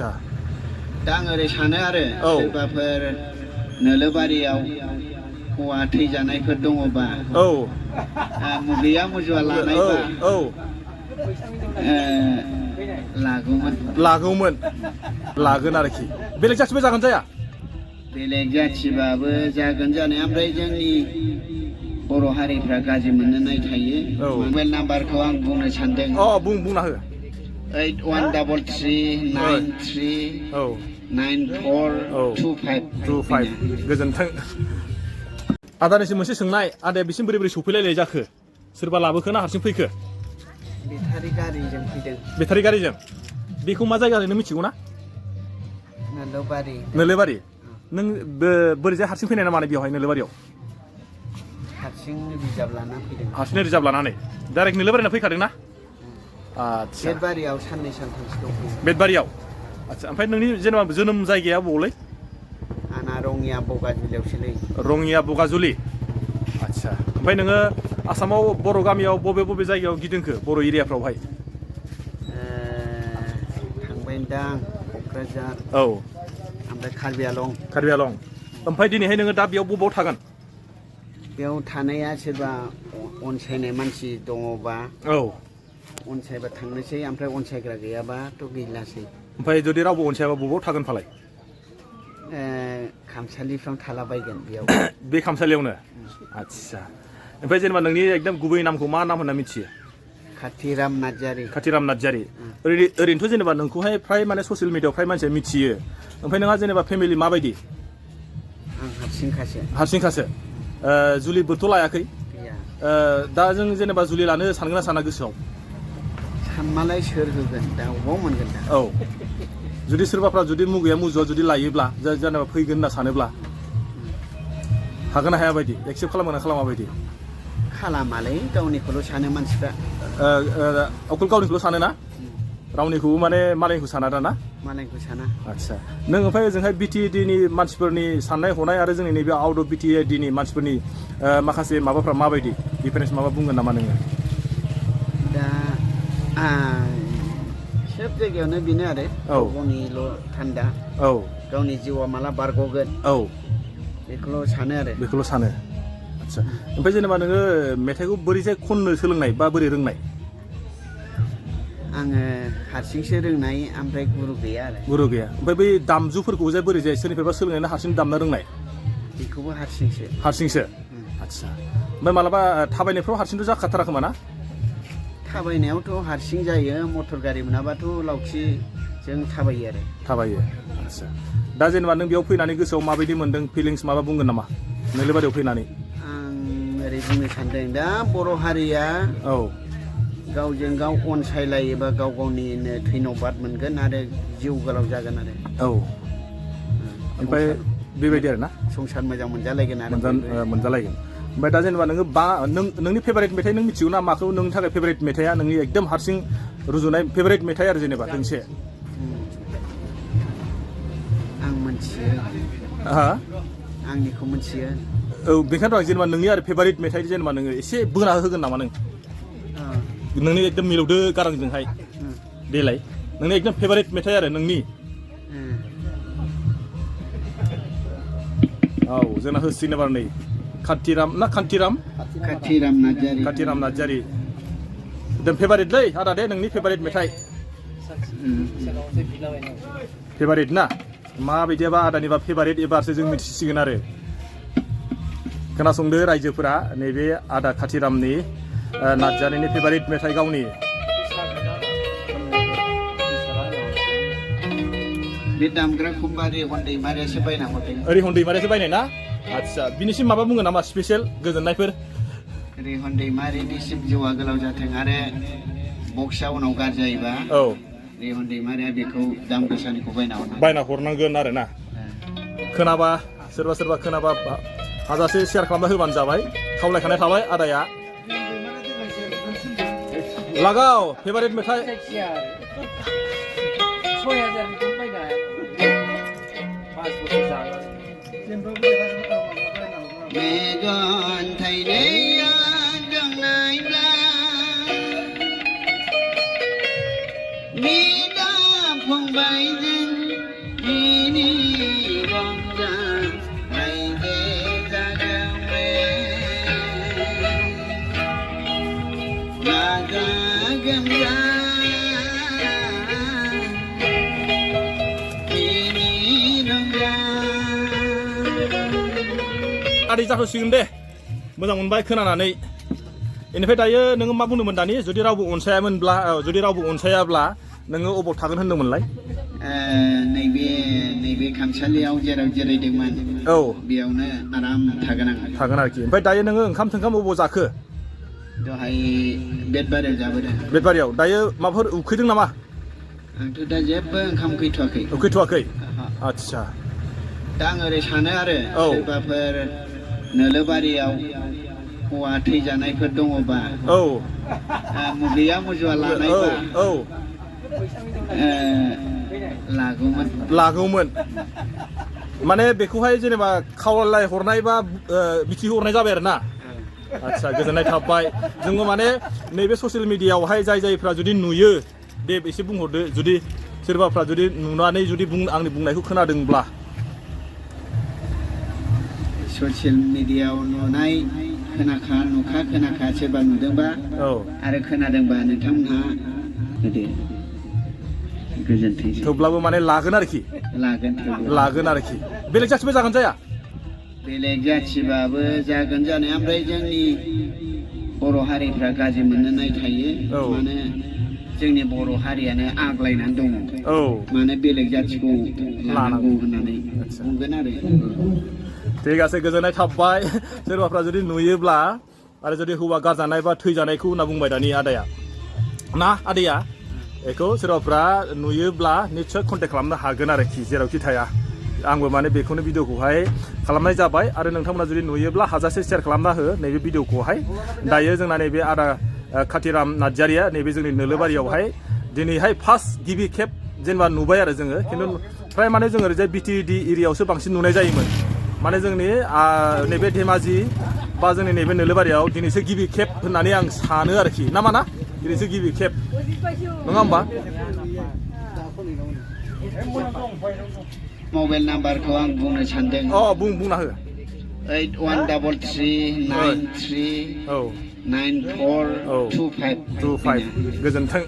आच्छा दा आं ओरै सानो आरो सोरबाफोर नोलोबारियाव हौवा थैजानायफोर दङबा मुगैया मुजुवा लानायबा लागौमोन लागोन आरोखि बेलेग जाथिबो जागोन जाया बेलेग जाथिबाबो जागोन जानाया ओमफ्राय जोंनि बर' हारिफ्रा गाज्रि मोननाय थायो मबाइल नाम्बारखौ आं बुंनो सानदों बुंना हो 81339425 गोजोन्थों आदानिसिम मोनसे सोंनाय आदाया बिसिम बोरै बोरै सफैलायनाय जाखो सोरबा लाबोखो ना हारसिं फैखो बेटारि गारिजों फैदों बेटारि गारिजों बेखौ मा जायगा ओरैनो मिथिगौ ना नोलोबारि नों बोरैजाय हारसिं फैनाय ना माने बेवहाय नोलोबारियाव हारसिं रिजार्भ लाना फैदों हारसिं रिजार्भ लानानै डाइरेक्ट नोलोबारिना फैखादों ना आच्छा बेटबारियाव साननै सानथामसो दंफैयो बेटबारियाव आच्छा ओमफ्राय नोंनि जेनेबा जोनोम जायगाया बबेयावलै आंना रङिया बगाजुलियावसोलै रङिया बगाजुलि आच्छा ओमफ्राय नोङो आसामाव बर' गामियाव बबे बबे जायगायाव गिदिंखो बर' एरियाफ्रावहाय थांबायदां क'क्राझार ओमफ्राय कार्बि आलं ओमफ्राय दिनैहाय नोङो दा बेयाव बबेयाव थागोन बेयाव थानाया सोरबा अनसायनाय मानसि दङबा अनसायबा थांनोसै ओमफ्राय अनसायग्रा गैयाबाथ' गैलासै ओमफ्राय जुदि रावबो अनसायाबा बबेयाव थागोन फालाय खामसालिफ्राव थालाबायगोन बेयाव बे खामसालियावनो आच्छा ओमफ्राय जेनेबा नोंनि एकदम गुबै नामखौ मा नाम होनना मिथियो कातिराम नार्जारी ओरैनोथ' जेनेबा नोंखौहाय फ्राय माने ससियेल मिडियाआव फ्राय मानसिया मिथियो ओमफ्राय नोंहा जेनेबा फेमिलि माबायदि आं हारसिंखासो जुलिबोथ' लायाखै दा जों जेनेबा जुलि लानो सानगोन ना साना गोसोआव सानमालाय सोर होगोन दा अबाव मोनगोन दा जुदि सोरबाफ्रा जुदि मुगैया मुजुआ जुदि लायोब्ला जेनेबा फैगोन होनना सानोब्ला हागोन ना हाया बायदि एक्सेप्ट खालामगोन ना खालामा बायदि खालामालै गावनिखौल' सानो मानसिफ्रा अकल गावनिखौल' सानो ना रावनिखौबो माने मालायनिखौ साना दाना मालायनिखौ साना आच्छा नों ओमफ्राय ओजोंहाय बिटिएडिनि मानसिफोरनि साननाय हनाय आरो जोंनि नैबे आउट अफ बिटिएडिनि मानसिफोरनि माखासे माबाफ्रा माबायदि डिफारेन्स माबा बुंगोन नामा नोङो दा सोब जायगायावनो बेनो आरो गावनिल' थान्दा गावनि जिउआ माला बारग'गोन बेखौल' सानो आच्छा ओमफ्राय जेनेबा नोङो मेथाइखौ बोरैजाय खननो सोलोंनाय बा बोरै रोंनाय आङो हारसिंसो रोंनाय ओमफ्राय गुरु गैया ओमफ्राय बै दामजुफोरखौ जाय बोरैजाय सोरनिफ्रायबा सोलोंनाय ना हारसिं दामनो रोंनाय बेखौबो हारसिंसो आच्छा ओमफ्राय मालाबा थाबायनायफ्राव हारसिंथ' जाखाथारा खोमा ना थाबायनायावथ' हारसिं जायो मटर गारि मोनाबाथ' लावथिजों थाबायो आच्छा दा जेनेबा नों बेयाव फैनानै गोसोआव माबायदि मोनदों फिलिंस माबा बुंगोन नामा नोलोबारियाव फैनानै आं ओरै बुंनो सानदों दा बर' हारिया गावजों गाव अनसायलायोबा गाव गावनिनो धन्यबाद मोनगोन आरो जिउ गोलाव जागोन आरो ओमफ्राय बेबायदि आरो ना संसार मोजां मोनजालायगोन ओमफ्राय दा जेनेबा नोङो नोंनि फेभारेट मेथाइ नों मिथिगौ ना माखौ नोंनि थाखाय फेभारेट मेथाइआ नोंनि एकदम हारसिं रुजुनाय फेभारेट मेथाइ आरो जेनेबा दोंसे आं मोनथियो आंनिखौ मोनथियो बेखायनोथ' आं जेनेबा नोंनि आरो फेभारेट मेथाइ जेनेबा नोङो एसे बोना होगोन नामा नोंनि एकदम मिलौदो गारांजोंहाय देलाय नोंनि एकदम फेभारेट मेथाइ आरो नोंनि जोंना होसिगोन एबार नै कातिराम नार्जारी एकदम फेभारेटलै आदा दे नोंनि फेभारेट मेथाइ फेभारेट ना माबायदियाबा आदानिबा फेभारेट एबारसो जों मिथिसिगोन आरो खोनासंदो रायजोफोरा नैबे आदा कातिरामनि नार्जारीनि फेभारेट मेथाइ गावनि बे दामग्राखौ रिहन दैमारियासो बायना हरदों रिहन दैमारियासो बायनाय ना आच्छा बिनिसिम माबा बुंगोन नामा स्पेसियेल गोजोननायफोर रिहन दैमारिनिसिम जिउआ गोलाव जाथों आरो बक्सआ उनाव गारजायोबा रिहन दैमारिया बेखौ दाम गोसानिखौ बायना हरनांगोन आरो ना खोनाबा सोरबा खोनाबा हाजासे शेयार खालामना होबानो जाबाय खावलायखानाय थाबाय आदाया लागाव फेभारेट मेथाइ मेगन थाइनैया दंनायब्ला बिदा फंबायजों ini rongja naike jagawe jaga gemja ini rongja आदै जाथ'सिगोन दे मोजां मोनबाय खोनानानै इनिफ्राय दायो नोङो मा बुंदोंमोन दानि जुदि रावबो अनसायामोनब्ला जुदि रावबो अनसायाब्ला नोङो अबाव थागोन होनदोंमोनलाय नैबे खामसालियाव जेराव जिरायदोंमोन औ बेयावनो आराम थागोन आरोखि ओमफ्राय दायो नोङो ओंखाम थोंखाम अबाव जाखो दहाय बेदबारियाव जाबोदों बेदबारियाव दायो माबाफोर उखैदों नामा आंथ' दा जेबो ओंखाम उखैथ'वाखै आदसा दा आं ओरै सानो आरो सोरबाफोर नोलोबारियाव हौवा थैजानायफोर दङबा मुगैया मुजुवा लानायबा लागौमोन माने बेखौहाय जेनेबा खावलाय हरनाय बा मिथिहरनाय जाबाय आरो ना आदसा गोजोननाय थाबाय जोङो माने नैबे ससियेल मिडियायावहाय जायफ्रा जुदि नुयो दे एसे बुंहरदो जुदि सोरबाफ्रा जुदि नुनानै जुदि आंनि बुंनायखौ खोनादोंब्ला ससियेल मिडियायाव नुनाय खोनाखा सोरबा नुदोंबा आरो खोनादोंबा नोंथांमोनहा होदो गोजोनथोंसै थेवब्लाबो माने लागोन आरोखि बेलेग जाथिबो जागोन जाया बेलेग जाथिबाबो जागोन जानाया ओमफ्राय जोंनि बर' हारिफ्रा गाज्रि मोननाय थायो माने जोंनि बर' हारियानो आग्लायनानै दङ माने बेलेग जाथिखौ लानांगौ होननानै बुंगोन आरो ঠিক আছে गोजोननाय थाबाय सोरबाफ्रा जुदि नुयोब्ला आरो जुदि हौवा गारजानाय बा थैजानायखौ होनना बुंबाय दानि आदाया ना आदैया बेखौ सोरबाफ्रा नुयोब्ला निस्सय कन्टेक्ट खालामनो हागोन आरोखि जेरावखि थाया आंबो माने बेखौनो भिडिअखौहाय खालामनाय जाबाय आरो नोंथांमोना जुदि नुयोब्ला हाजासे शेयार खालामना हो नैबे भिडिअखौहाय दायो जोंना नैबे आदा कातिराम नार्जारिया नैबे जोंनि नोलोबारियावहाय दिनैहाय फार्स्ट गिबि खेब जेनेबा नुबाय आरो जोङो खिन्थु फ्राय माने जों ओरैजाय बिटिएडि एरियायावसो बांसिन नुनाय जायोमोन माने जोंनि नैबे धेमाजि बा जोंनि नैबे नोलोबारियाव दिनैसो गिबि खेब होननानै आं सानो आरोखि ना मा ना दिनैसो गिबि खेब नङा होमबा मबाइल नाम्बारखौ आं बुंनो सानदों बुंना हो 8133939425 गोजोन्थों